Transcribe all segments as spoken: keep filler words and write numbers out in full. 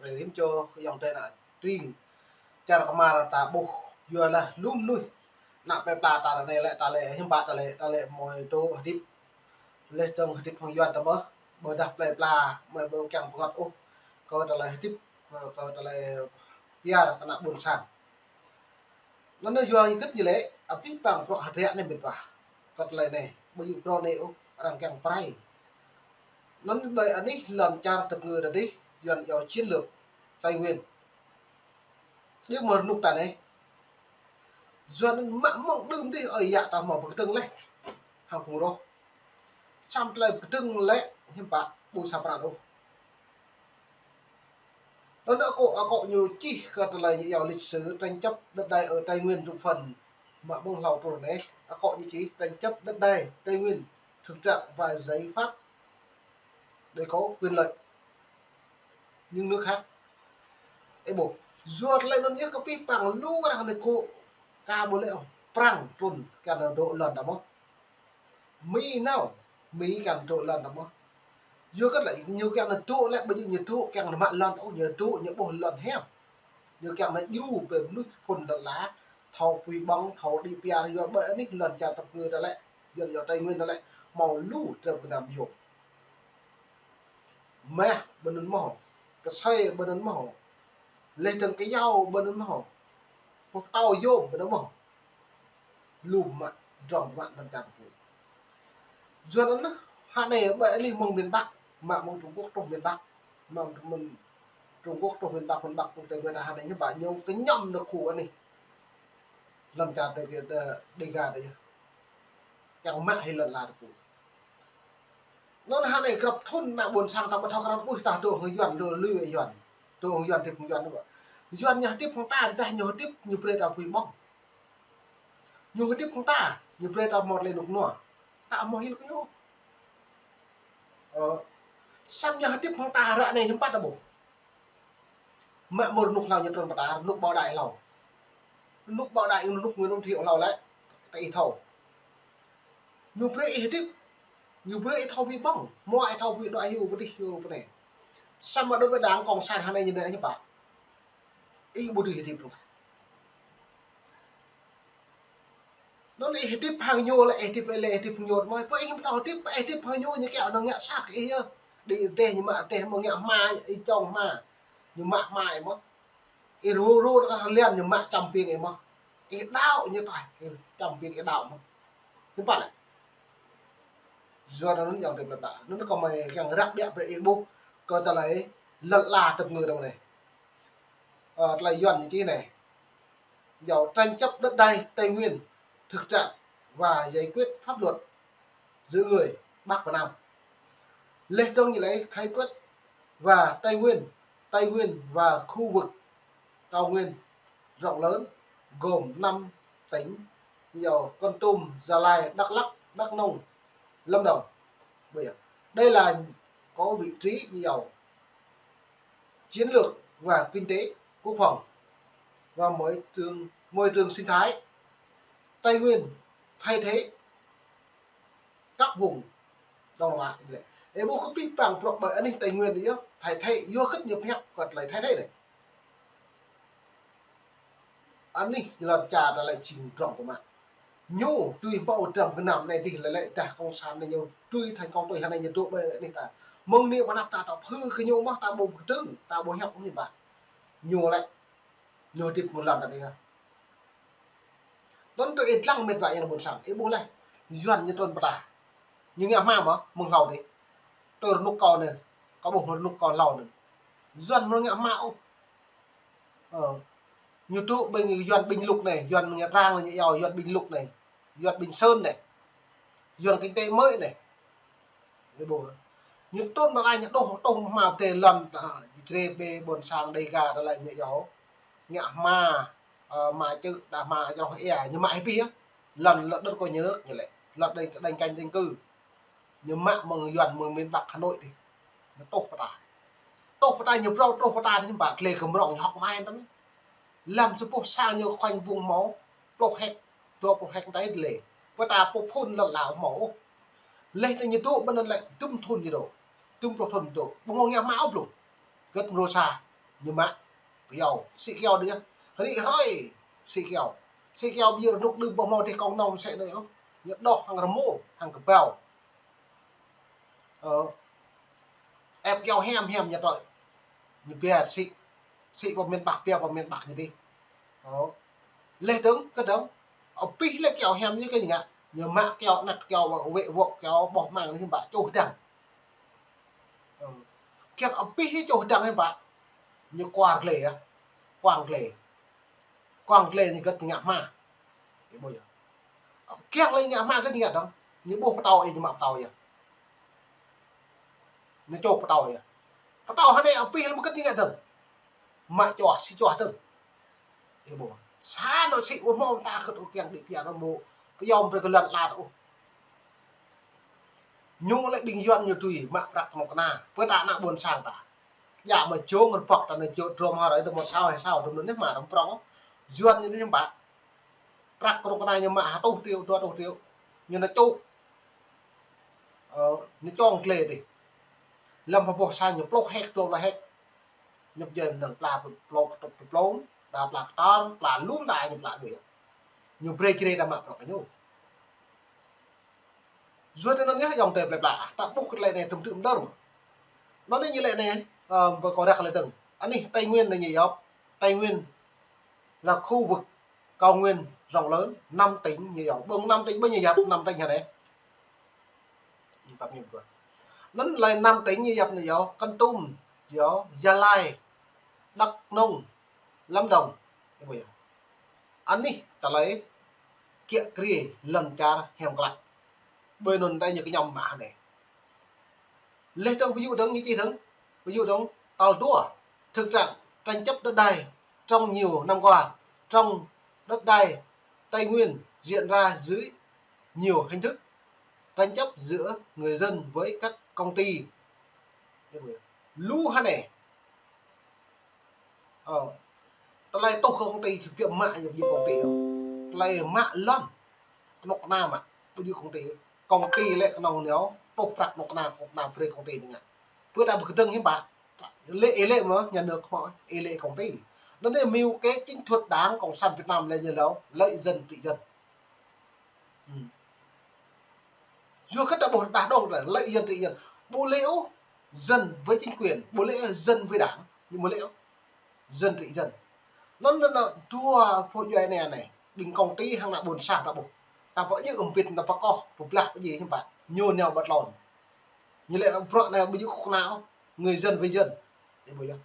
Rĭm čô kơ ayŏng adơi ană tring, čar kơmar ta ƀuh, yua lah lu mơnuih ană plơi pla ta ră anai lĕ, ta lĕ hiư̆m pă, ta lĕ, ta lĕ mơi dŏ hơdip. Lĕ dơ̆ng hơdip hăng Yuan ta mơ̆, ƀôdah plơi pla mơi ƀu kiăng pơngăt ôh kơ tơlơi hơdip, kơ tơlơi pơyơr kơ ană ƀôn sang. Anŭn yua hơget ñu lĕ, abih bang bruă hơdră anai mĭt wa. Kơ tơlơi anai, ƀu djơ̆ bruă anai ôh, arăng kiăng pơrai. Anŭn ƀơi anih lŏn čar tơpơngư ta dih, Yuan iâu chiến lược Tây Nguyên. Djơ̆ mơ̆ rơnŭk ta anai. Yuan mă mơ̆ng đưm dih ơi yă ta hmâo pơkơdơ̆ng laih hăng phung roh. Samơ̆ tơlơi pơkơdơ̆ng lĕ hiư̆m pă ƀu sa pran ôh. Anŭn akŏ, akŏ ñu čih kơ tơlơi ñu iâu lịch sử tranh chấp đất đai ở Tây Nguyên rŭp phần mă mơ̆ng hlâo truh anai. Akŏ ñu čih tranh chấp đất đai Tây Nguyên thực trạng và giải pháp để có quyền lợi những nước khác. Ơ ƀuh, yua tơlơi anŭn yơh kơ abih bang lu arăng anai kơ ka ƀu lĕ ôh, Prăng trŭn kiăng nao dŏ lŏn ta mơ̆. Mi nao, Mi kiăng dŏ lŏn ta mơ̆. Yua kơ lĕ ñu kiăng nao dŏ lĕ, ƀu djơ̆ ñu dŏ kiăng nao mă lŏn ôh, ñu dŏ ñu ƀuh lŏn hiam. Ñu kiăng nao djru ƀơi mơnuih phŭn lŏn la, thâo pui ƀơ̆ng, thâo đĭ pioh, yua ƀơi anih lŏn čar tơpơngư ta lĕ, Yuan iâu Tây Nguyên ta lĕ, hmâo lu tơlơi gơnam yôm. Mah ƀơi anŭn mơ̆, kơsơi ƀơi anŭn mơ̆, leh dơ̆ng kơyâo ƀơi anŭn mơ̆, pơtâo yôm ƀơi anŭn mơ̆. Lu mă, drŏng mă lŏn čar ta pô. Yuan anŭn, hă anai ƀơi anih mơ̆ng miền Bắc, mă mơ̆ng Trung Quốc truh miền Bắc, mă mơ̆ng Trung Quốc truh miền Bắc, miền Bắc truh Tây Nguyên, hă anai ñu ƀă ñu kơñăm nao khu anih lŏn čar Đê, Đê, Đêga ta yơh. Kiăng mă hĭ lŏn la ta pô. Anŭn hă anai grăp thŭn ană ƀôn sang ta ƀu thâo krăn ƀuh ta dŏ hăng Yuan, lu, lu Yuan. Dŏ hăng Yuan, hơdip hăng Yuan. Yuan ñu hơdip hăng ta, tơdah ñu hơdip, ñu brơi ta pui ƀơ̆ng. Ñu hơdip hăng ta, ñu brơi ta hmâo tơlơi rơnŭk rơnua. Ta hmâo hil kơ ñu. Ơ, samơ̆ ñu hơdip hăng ta ră anai hiư̆m pă ta ƀuh. Mă mơ̆ rơnŭk hlâo ñu trŭn pơ ta, rơnŭk Bảo Đại hlâo. Rơnŭk Bảo Đại, rơnŭk Nguyễn Văn Thiệu hlâo lĕ, ta ih thâo. Ñu brơi ih hơdip, ñu brơi ih thâo pui ƀơ̆ng, hmâo ih thâo pui đuaĭ hyu pơ dih hyu pơ anai. Samơ̆ đối với Đảng Cộng sản hă anai ñu nao hiư̆m pă. Ih ƀu dưi hơdip dơ̆ng. Anŭn ih hơdip hăng ñu lĕ, ih hơdip lĕ, ih hơdip hăng ñu mơ̆, pơ ih ƀu thâo hơdip, ih hơdip hăng ñu, ñu kiăng nao ngă sat kơ ih yơh. Đĭ rơdêh ñu mă rơdêh mơ̆, ngă hma ih čŏng hma, ñu mă hma ih mơ̆. Ih rŭ rŭ ră liăn ñu mă čăm ƀing ih mơ̆. Ih đaŏ ñu taih, ih čăm ƀing ih đaŏ mơ̆. Hiư̆m pă lĕ. Yua anŭn yơh tơlơi plơi pla. Anŭn kơ mơi kiăng răk biă brơi ih ƀuh kơ tơlơi lŏn la tơpơngư ta anai. Ơ, tơlơi Yuan ñu čih anai. Yua tranh chấp đất đai Tây Nguyên, thực trạng và giải quyết pháp luật giữa người Bắc và Nam. Leh dơ̆ng ñu lĕ khái quát và Tây Nguyên, Tây Nguyên và khu vực cao nguyên rộng lớn gồm năm tỉnh, yua Kon Tum, Gia Lai, Đắk Lắk, Đắk Nông, Lâm Đồng. Bây giờ, đây là có vị trí yua chiến lược và kinh tế, quốc phòng và môi trường, môi trường sinh thái. Tây Nguyên thay thế các vùng Đông Nam Á lĕ. Ơ ƀuh kơ abih bang bruă ƀơi anih Tây Nguyên anai yơh, thay thế, yua hơget ñu pơhiăp kơ tơlơi thay thế anai. Anih lŏn čar ta lĕ jing drŏng pơmă. Ñu tui hmâo drŏng gơnam anai dih lĕ, lĕ dah cộng sản anai ñu tui thành công tui hă anai ñu dŏ ƀơi anih ta. Mơ̆ng anai pơ anăp ta, ta pơhư̆ kơ ñu mơ̆, ta ƀu pơkơdơ̆ng, ta ƀu hiăp ôh hiư̆m pă. Ñu lĕ, ñu hơdip mơ̆ng lŏn ta anai yơh. Anŭn tui ih lăng mĕt wa yang ƀôn sang, ih ƀuh laih. Yuan ñu trŭn pơ ta. Ñu ngă hma mơ̆, mơ̆ng hlâo dih. Tui rơnŭk kâo anai, kâo ƀuh rơnŭk kâo hlâo anai. Yuan mơ̆ ngă hma ôh. Ơ. Ñu dŏ ƀing Yuan Bình Lục anai, Yuan Nha Trang anai, ñu iâu Yuan Bình Lục anai, Yuan Bình Sơn anai, Yuan Kinh Tế Mới anai. Ơ ƀuh. Ñu trŭn pơ ta ñu đôč, đôč hma pơdơi lŏn, a, ñu drơi ƀing ƀôn sang Đêga ta lĕ ñu iâu. Ngă hma, ơ, hma čư̆, đa hma čroh ia, ñu mă hĭ pih yơh. Lŏn, lŏn đất của nhà nước ñu lĕ. Lŏn đánh, đánh canh định cư. Ñu mă mơ̆ng Yuan, mơ̆ng miền Bắc Hà Nội dih. Ñu tuh pơ ta. Tuh pơ ta ñu phrâo, truh pơ ta ñu ƀă tlê kơ mrŏng ñu hŏk mai tơm. Lăm sa boh sang ñu khoanh vùng hmâo pluh héc, dua pluh héc ta tlê. Pơ ta pô phŭn lŏn Lào hmâo ôh. Leh ta ñu dŏ ƀơi anŭn lĕ dŭm thŭn ñu dŏ. Dŭm pluh thŭn ñu dŏ. Ƀu hmâo ngă hma ôh blung. Gơ̆t mrô sa. Ñu mă kyâo, sĭ kyâo đôč yơh. Rĭ hrơi sĭ kyâo. Sĭ kyâo ƀiă rơnŭk đưm ƀu hmâo dêh kông nong sĕ anai ôh. Ñu đoh hăng rơmô, hăng kơbao. Ơ. Ĕp kyâo hiam hiam ñu trơi. Ñu ba sĭ, sĭ pơ miền Bắc, ba pơ miền Bắc ñu dih. Ơ. Laih dơ̆ng, kơ dơ̆ng. Abih lĕ kyâo hiam ñu kơ ñu ngă. Ñu mă kyâo, anăt kyâo, wĕ wŏ kyâo, ƀôh măng ñu hiư̆m pă čuh dăng. Ơ. Kiăng abih ñu čuh dăng hiư̆m pă. Ñu kuar glai yơh. Kuang glai. Kuang glai ñu gơ̆t ñu ngă hma. Ih ƀuh yơh. Kiăng lĕ ngă hma gơ̆t ñu ngă dơ̆ng. Ñu ƀuh pơtâo ih ñu mă pơtâo yơh. Ñu čuh pơtâo yơh. Pơtâo hơnai abih lĕ mơ̆ gơ̆t ñu ngă dơ̆ng. Mă čuah, sĭ čuah dơ̆ng. Ih ƀuh. Sa anŏ sĭ ƀu hmâo ta khăt ôh kiăng đĭ pia rơmô. Pơyom brơi kơ lŏn ala ta ôh. Ñu lĕ ƀing Yuan ñu tui mă prăk kơnuk kơna. Pơ ta ană ƀôn sang ta. Djă mă jông rơbŏk ta anai jŏ drôm hơrơi ta mă sao hĕ sao drôm anŭn anai mă rơm prŏng. Yuan ñu anai hiư̆m pă. Prăk kơnuk kơna ñu mă ha rơtuh triệu, dua rơtuh triệu. Ñu anai čuh. Ơ, ñu čong glai dih. Lăm hơboh sang ñu pluh héc, dua pluh héc. Ñu pơjai mơnơ̆ng pla pơplông, pla pla kơtor, pla lum đa ñu pla đuaĭ. Ñu brơi čơrê ta mă prăk kơ ñu. Yua tơ anŭn yơh ayŏng adơi plơi pla, ta ƀuh kơ tơlơi anai tơm tơm dơ̆ng. Anŭn anai ñu lĕ anai, ơ, pơkŏ ră kơ lĕ dơ̆ng. Anih Tây Nguyên anai ñu yap. Tây Nguyên là khu vực cao nguyên rộng lớn, năm tỉnh ñu yap. Ƀơ̆ng năm tỉnh ƀu ñu yap, năm tỉnh hơnai. Anŭn tơlơi năm tỉnh ñu yap anai yap, Kon Tum, yap, Gia Lai, Đắk Nông, Lâm Đồng. Ih ƀuh yơh. Anih tơlơi kiă kriê lŏn čar hiam klă. Ƀơi anŭn ta ñu kơñăm mă hơnai. Laih dơ̆ng ví dụ dơ̆ng ñu čih dơ̆ng, ví dụ dơ̆ng tal dua. Thực trạng tranh chấp đất đai trong nhiều năm qua, trong đất đai Tây Nguyên diễn ra dưới nhiều hình thức tranh chấp giữa người dân với các công ty. Lu hơnai. Ơ. Tơlơi tuh kơ công ty, či biă mă ñu ƀu djơ̆ công ty ôh. Tơlơi mă lŏn. Kơnuk kơna mă, ƀu djơ̆ công ty. Công ty lĕ kơnơ̆ng ñu, tuh prăk kơnuk kơna, kơnuk kơna brơi công ty ñu ngă. Pơ ta ƀu kơdơ̆ng hiư̆m pă. Lĕ, ih lĕ mơ̆, nhà nước mơ̆, ih lĕ công ty. Anŭn anai mưu kế chiến thuật Đảng Cộng sản Việt Nam lĕ ñu lăi, lợi dân trị dân. Ư. Yua kơ ta ƀuh rơđah dơ̆ng lĕ lợi dân trị dân. Ƀu lĕ ôh dân với chính quyền, ƀu lĕ ôh dân với đảng, ñu ƀu lĕ ôh dân trị dân. Anŭn anŭn anŭn dua pô djuai anai anai, ƀing công ty hăng ană ƀôn sang ta ƀuh. Ta pơjơ̆ ơm pit ta pơkŏh, pơblah pơjing hiư̆m pă. Ñu nao ƀă tlôn. Ñu lĕ bruă anai ƀu djơ̆ kơnuk kơna ôh, người dân với dân. Ih ƀuh yơh.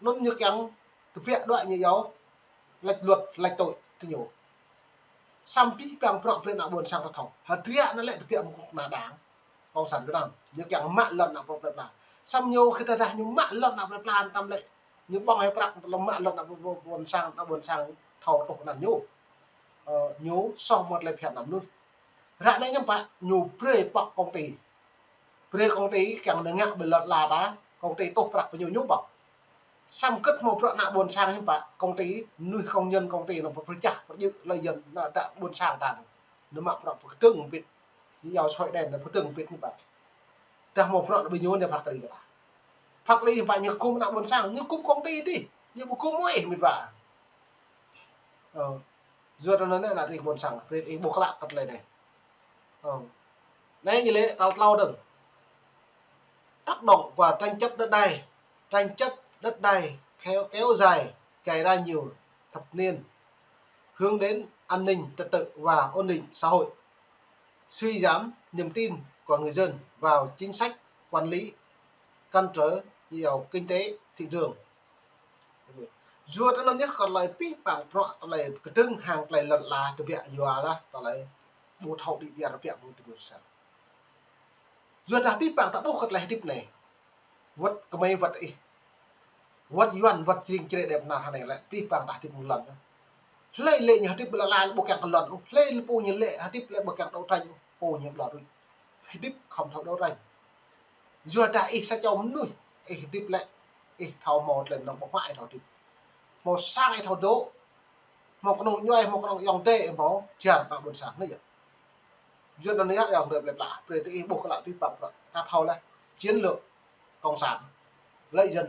Anŭn ñu kiăng tơbiă đuaĭ ñu yap, lĕ luật, lĕ tội tơ ñu. Samơ̆ pih păng bruă brơi ană ƀôn sang ta thâo. Hơdră anŭn lĕ tơbiă mơ̆ng kơnuk kơna Đảng Cộng sản Việt Nam. Ñu kiăng mă lŏn ană plơi pla. Samơ̆ ñu kơ tơdah ñu mă lŏn ană plơi pla tăm lĕ. Ñu ƀơ̆ng hĭ prăk tơlơi mă lŏn ană ƀôn sang, ană ƀôn sang thâo tuh anăn ñu. Ơ, ñu soh mơ̆ tơlơi phiăn anăm mơnuih. Ră anai hiư̆m pă, ñu brơi pŏk công ty. Brơi công ty kiăng nao ngă ƀơi lŏn ala ta, công ty tuh prăk pơ ñu ñu ƀơ̆ng. Samơ̆ gơ̆t hmâo bruă ană ƀôn sang hiư̆m pă, công ty, mơnuih công nhân công ty anŭn pơčah, pơjơ̆ lợi dân ană ƀôn sang ta. Anŭn mă bruă pơkơdơ̆ng pit. Ñu yap sôi đen anŭn pơkơdơ̆ng pit hiư̆m pă. Tơdah hmâo bruă anŭn ƀing ñu anai phat kơđi kơ ta. Phat kơđi hiư̆m pă ñu kơkuh ană ƀôn sang, ñu kơkuh công ty dih. Ñu ƀu kơkuh mơnuih mĭt wa. Ơ. Yua tơ anŭn anai ană rĭ ƀôn sang, rĭ ih ƀuh klă kơ tơlơi anai. Ơ. Anai ñu lĕ tal tlâo dơ̆ng. Tác động của tranh chấp đất đai. Tranh chấp đất đai kéo, kéo dài, gây ra nhiều thập niên, hướng đến an ninh trật tự và ổn định xã hội, suy giảm niềm tin của người dân vào chính sách quản lý, cản trở vào kinh tế thị trường. Yua tơ anŭn yơh kơ tơlơi pih păng bruă tơlơi kơdơ̆ng hăng tơlơi lŏn ala tơbiă yua lah tơlơi ƀu thâo đĭ biă tơbiă mơ̆ng tơbiă sa. Yua dah pih păng ta ƀuh kơ tơlơi hơdip anai. Wơ̆t kơmơi wơ̆t ih. Wơ̆t Yuan wơ̆t jing čơrĕ đĕp nar hơnai lĕ pih păng ta hơdip mơ̆ng lŏn. Hlơi lĕ ñu hơdip ƀơi lŏn ala ƀu kiăng kơ lŏn ôh. Hlơi lĕ pô ñu lĕ hơdip lĕ ƀu kiăng đấu tranh ôh. Pô ñu ƀlŏr đôč. Hơdip khŏm thâo đấu tranh. Yua dah ih sa čô mơnuih, ih hơdip lĕ, ih thâo hmâo tơlơi mơnơ̆ng ƀơ̆ng huă ih thâo hơdip. Hmâo sang ih thâo dŏ, hmâo kơnung djuai, hmâo kơnung ayŏng adơi, hmâo čar ană ƀôn sang anai yơh. Yua anŭn yơh ayŏng adơi plơi pla, brơi tơ ih ƀuh kơ lă pih păng bruă, ta thâo laih, chiến lược cộng sản, lợi dân